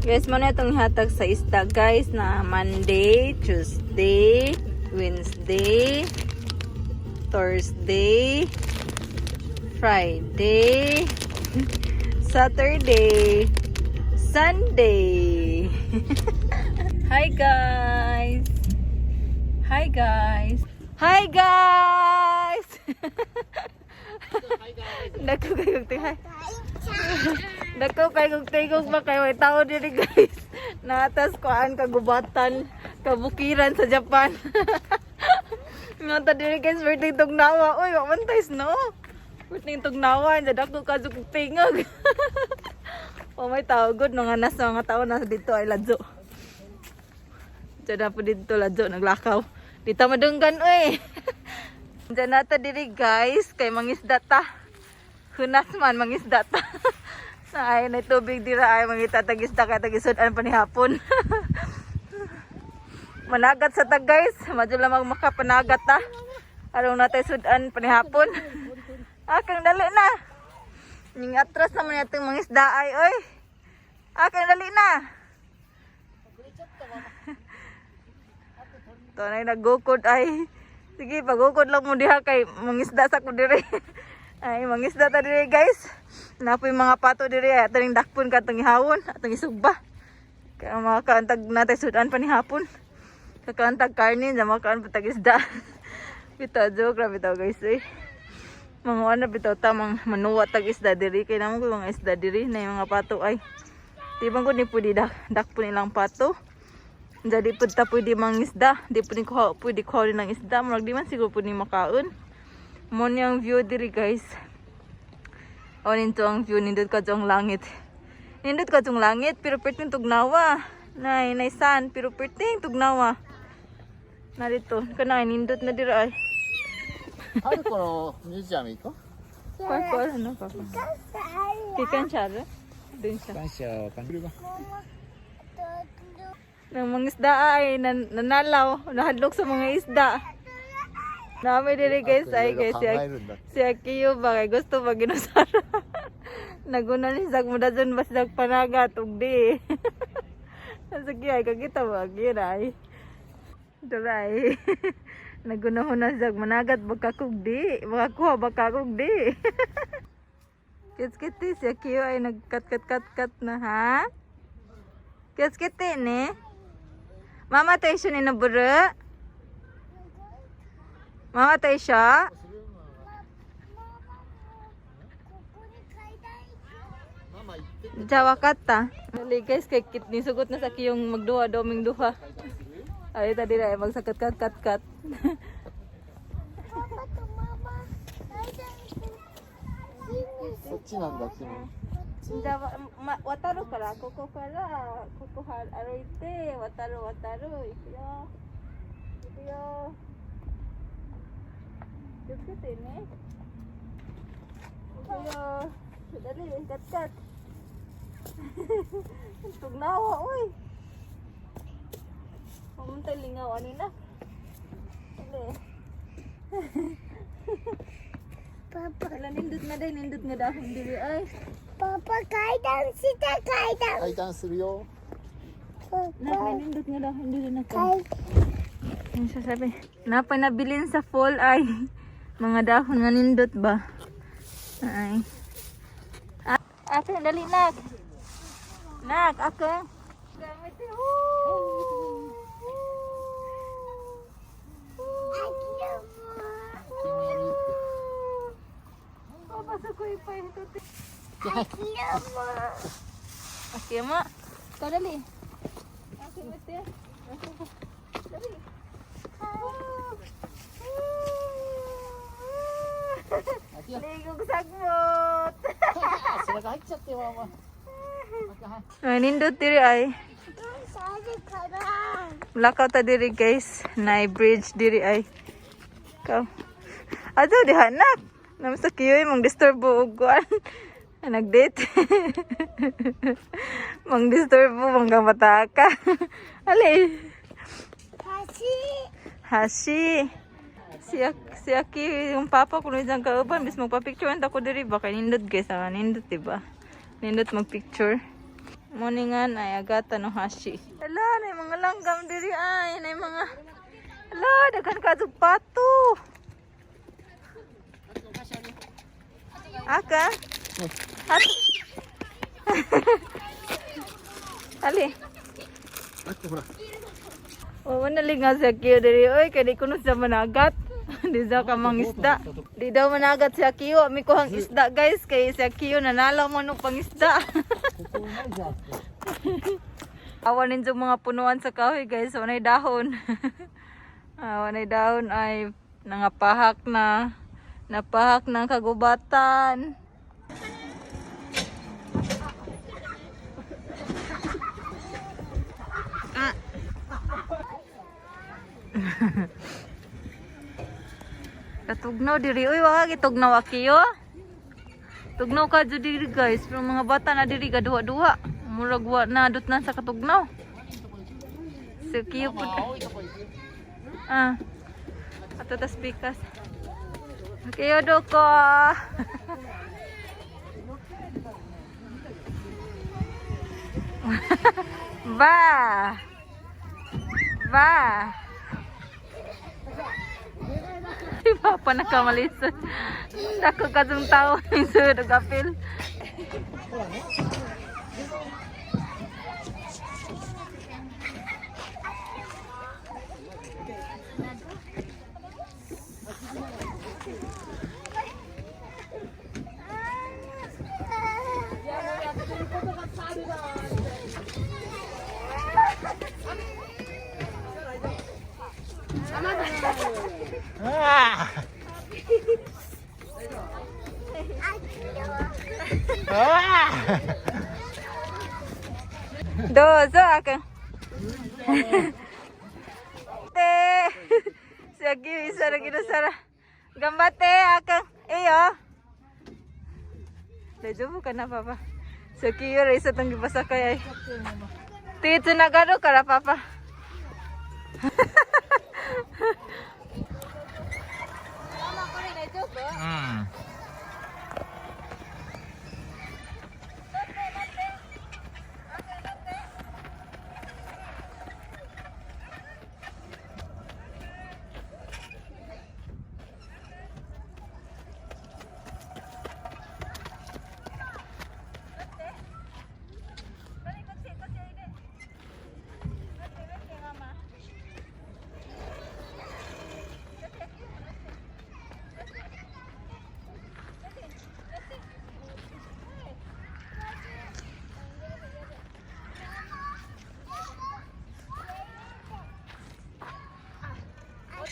Guys, mo na itong ihatag sa isda, guys, na Monday, Tuesday, Wednesday, Thursday, Friday, Saturday, Sunday. Hi, guys! Hi, guys! Hi, guys! Dako kay kog hi. Dako kay kog tingog ba kay way tao diri, guys. Natas kuan kagubatan, kabukiran sa Japan. Nga ta diri, guys, perting tugnawa. Uy, wa man tay snow. Perting tugnawa, dako ka kog tingog. Oh, may tao good mga nasa mga tao na dito ay ladyo. Diyan na po dito ladyo naglakaw. Dito madunggan, oy. Diyan nata diri, guys, kay mangisda ta. Hunas man mangisda ta. Ay, na tubig dira ay mangita tag isda kay tagisud-an pa ni hapon. Managat sa ta, guys, madyo lamang makapanagat ta. Aron natay sudan pa ni hapon. Akang dali na. Ning atras naman yatong mga isda ay oy. Akang dali na. To na nagukod ay. Sige, pagukod lang mo diha kay mangisda sa ko diri. Ay, mangisda ta diri, guys. Napoy mga pato diri ay atong dakpon katong ihawon, atong isugba. Kaya mga kaantag natay sudan pa ni hapon. Kakaantag karne, na makaan pa tag isda. Bitaw joke ra bitaw, guys, eh. Mga ano bitaw tamang manuwa tag isda diri kay namo ko mga isda diri na yung mga pato ay. Di ba ko ni pwede dakpon ilang pato? Jadi pud ta pwede mangisda, di pud ko pwede kuha ng isda, murag di man siguro pwede makaon. Mo ni ang view diri, guys. O nito ang view, nindot ka ang langit. Nindot ka ang langit pero perting tugnawa. Nay, nay sun pero perting tugnawa. Narito, kanay nindot na dira ay. パルコのミュージアム行こ Parko ano, papa? Kikan siya, dun siya. う。感謝わかんない。 Ng mga isda ay nanalaw, nahadlok sa mga isda. Nami diri, guys, ay guys, 考えるんだって。 si Akiyo ba kay gusto ba ginusara. Naguna ni sa mudazon ba sa panagat ug di. Sige ay kagita ba gyud ay. Duray. Nagunahon na siya managat baka kog di, makakuha baka kog di. Kits si Akiyo ay nagkat kat kat kat na ha. Kits ne. Mama tayo siya ni nabura. Mama tayo siya. ママ行って。じゃあ分かった。Dali, guys, kay kit ni sugot na sa kiyong magduha doming duha. Ay tadi na magsakat kat kat kat. パパとママ階段 そっちなんだ、君。じゃあま渡るからここからここは歩いて渡る渡る行くよ。行くよ。気をつけてね。行くよ。Dali, kat kat. Tugnawa, uy. Pumunta lingaw, ano na? Dali. パパ Wala, nindot na day, nindot nga dahon diri ay. パパ階段した階段階段するよ。パ Na, パ may nindot nga dahon diri na ko. 階 Ano siya sabi? Napanabilin sa fall ay mga dahon nga nindot ba? Ay. Ah, ate, dali nak. Nak, ako. Gamit eh. Woo! Papasok ko yung pa ito. Akiyama. Ikaw, dali. Akiyama, te. Dali. Ligog sagmot. 背中入っちゃってよ、ママ。 Ay, nindot diri ay. あるから Lakaw ta diri, guys. Nay bridge diri ay. Ikaw. Ato diha nak. Nam sa kiyoy mang disturbo og kuan. Nag-date. Mang disturbo mang bata ka. Ali. 橋 Hashi. Si Aki, yung papa ko nung kauban, bis magpa-picture ko diri ba kay nindot, guys, ah, nindot diba? Nindot magpicture. Morningan ay agata no hashi. Ala, na mga langgam diri ay, na mga. Ala, daghan ka jud pato. Aka? Ato. Ali. あってほら。 Oo, nalinga si Akio diri. Oy, kay di kuno siya managat. Di daw ka mangisda. Di daw managat si Akio. Ami ko ang isda, guys. Kay si Akio nanalo mo nung pangisda. ここうまいじゃん。 Awa ninyo mga punuan sa kahoy, guys. Wanay dahon. Ah, wanay dahon ay nangapahak na. Napahak ng kagubatan. Ah. Katugnaw diri uy, wa gitugnaw akiyo. Tugnaw ka jud diri, guys, pero mga bata na diri gaduha-duha. Murag wa na adot na sa katugnaw. So kiyo pud. 青いとこ行くよ。 Ah. Ato tas pikas. Kiyo do ko. Ba. Ba. Si Papa nakamali sa dako kadtong tao ning sud og apil. あああどうぞ、あかん。て。さっきさらぎのさら。頑張って、あかん。ええよ。大丈夫かな、パパ。さっきよりさとんぎばさかやい。手つながるから、パパ。ママ、これ大丈夫？うん。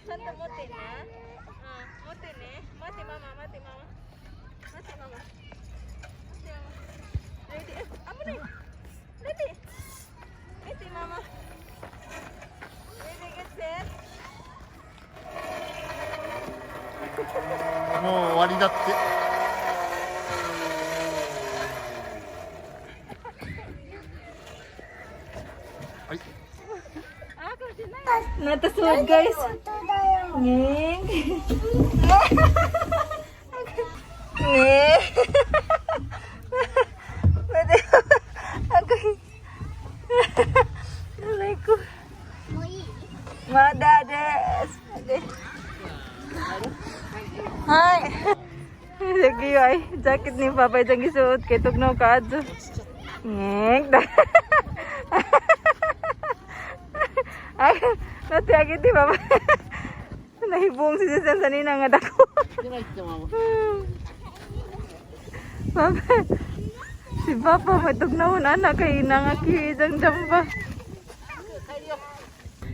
ちゃんと持ってね。うん、持ってね。待って、ママ、待って、ママ。待って、ママ。待って、ママ。レディー、危ない。レディー。レディー、ママ。レディー、ゲッセもう終わりだって。はい。 Natasuod, guys. 本当だよ。 Nging. Nging. Pwede. Agay. Alay ko. もういい まだです。Okay. Hi. Sige ay, jacket ni Papa itong gisuot kay tugnaw ka adto. Ngek. Ay, nati agi ti Papa. Nahibong si Susan sa nina nga dako. 出ないってママ。 Papa. Si Papa may tugnawon ana kay nangaki isang jamba.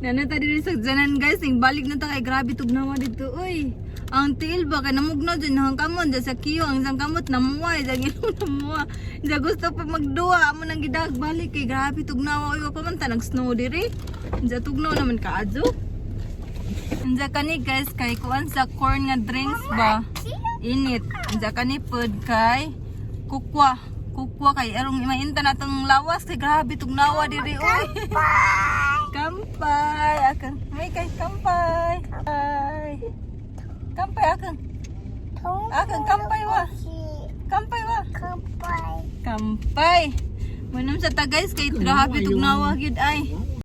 Nana ta diri sa janan, guys, ning balik na ta kay grabe tugnawa dito oy. Ang tiil ba kay namugno dyan ang kamot dyan sa kiyo ang isang kamot namuwa isang ilong namuwa. Diyan gusto pa magduwa amo nang gidag balik kay grabe tugnawa oy, wa pa man ta nag snow diri. Diyan tugnaw naman kaadyo. Unsa kani, guys, kay kuan sa corn nga drinks ba? Init. Unsa kani pod kay kukwa. Kukwa kay arong mainta na tong lawas kay grabe tugnawa diri oy. Kampay akang. May kay kampay. Ay. Kampay akang. あかん乾杯は乾杯は乾杯。 Kampay. Manom sa ta, guys, kay grabe tugnawa gyud ay.